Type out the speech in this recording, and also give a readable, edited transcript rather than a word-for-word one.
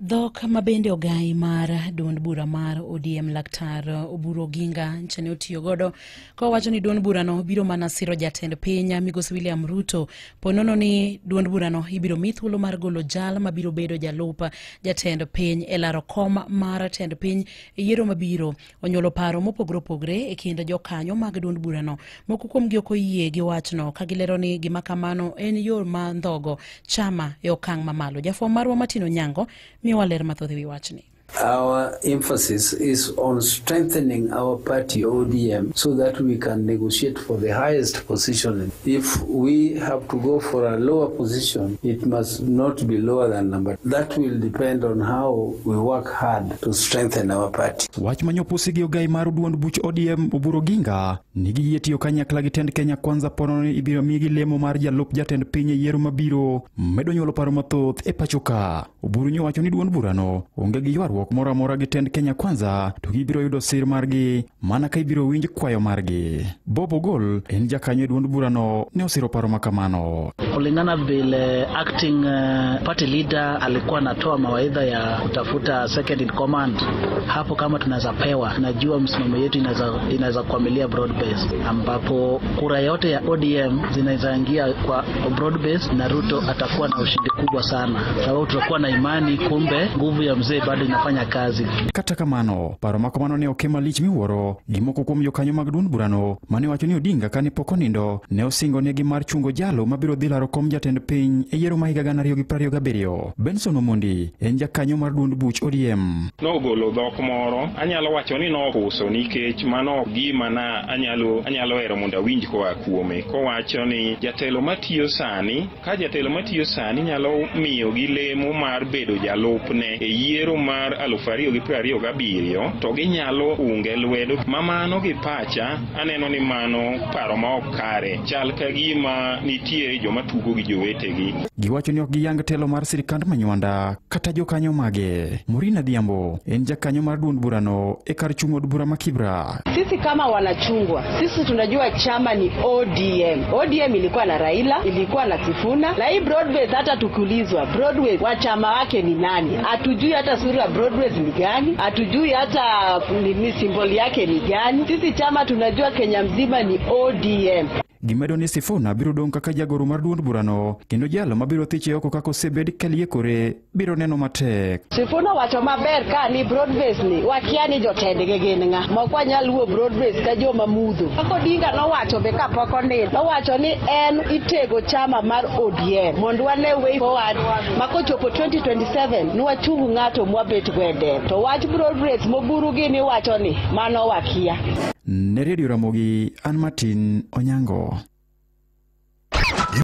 Dhok mabende ogai mar duond bura mar ODM Laktar Oburu Oginga ncha ne otiyo godo kowacho ni duond burano biro mana siro jatend piny Migosi William Ruto ponono ni duond burano ibiro mi thuolo mar golo jal mabiro bedo jalup jatend piny e laro kom mar tend piny e yiero mabiro. Onyuolo paro mopogore opogore e kind jokanyo mag duond burano. Moko kuomgi ok oyie gi wachno ka gilero ni gima kamano en yo ma ndhogo chama e okang' mamalo. Jafwambo marwa Martin Onyango miyowa ler mathoth e wi wachni. Our emphasis is on strengthening our party ODM so that we can negotiate for the highest position. If we have to go for a lower position, it must not be lower than number. That will depend on how we work hard to strengthen our party. Wach manyopusi gi ogai mar duond buch ODM Oburu Oginga nigi yie tiyo kanyakla gi tend Kenya Kwanza pono ni ibiro migi lemo mar jalup jatend piny e yiero mabiro medo nyuolo paro mathoth e pacho ka. Oburu nyowacho ni duond burano onge gi ywaruok moro amora gi tend Kenya Kwanza to gibiro yudo sir margi mana ka ibiro winj kwayo margi. Bob Ogol en jakanyo e duond burano ne osiro paro makamano. Kulingana vile acting party leader alikuwa anatoa mawaidha ya kutafuta second in command, hapo kama tunaweza pewa, najua msimamo yetu inaweza kuamilia broad base, ambapo kura yote ya ODM zinaweza ingia kwa broad base na Ruto atakuwa na ushindi kubwa sana, sababu tutakuwa na imani kumbe nguvu ya mzee bado inafanya kazi. Kata kamano, paro makamano ne oke malich miwuoro gi moko kuom jokanyo mag duond burano mane wacho ni Odinga kane pok onindo ne osingo negi mar chungo jalo mabiro dhi laro kom jatend piny e yiero ma higa 2027. Benson Omondi en jakanyo mar duond buch ODM. Nogolo dhok moro, anyalo wacho ni nopuso nikech mano gima na anyalo hero mondo awinj koa kuome, kowacho ni jatelo matiyo sani, ka jatelo matiyo sani nyalo miyo gi lemo mar bedo jalupne e yiero mar 2027 to ginyalo unge lwedo. Mamano gi pacha aneno ni mano paro ma ok kare, chal ka gima nitie joma tugo gi jowetegi. Giwacho ni ok giyang telo mar sirikand Manywanda kata jokanyo mage. Morina Dhiambo en jakanyo mar duond burano e kar chung' od bura ma Kibra. Sisi kama wanachungwa, sisi tunajua chama ni ODM. ODM ilikuwa na Raila, ilikuwa na Sifuna, na hii Broadway hata tukiulizwa Broadway wa chama wake ni nani, hatujui hata sura Broadway ni gani, hatujui hata ni simboli yake ni gani. Sisi chama tunajua Kenya mzima ni ODM. Gimedo ni Sifuna biro dong' kaka jagoro mar duond burano kendo jalo mabiro thiche oko kaka osebed kaliekore biro neno matek. Sifuna wacho maber ka ni Broadbase ni wakia ni jotendgi gin ng'a, mok wanyal wuo Broadbase ka joma mudho. Kaka Odinga nowacho be kapok onindo, nowacho ni en itego chama mar ODM mondo wane way forward ma kochopo 2027 nwachung ng'ato mwabet go e del. To wach Broadbase moburu gi ni wacho ni mano wakia. Ne Radio Ramogi, an Martin Onyango.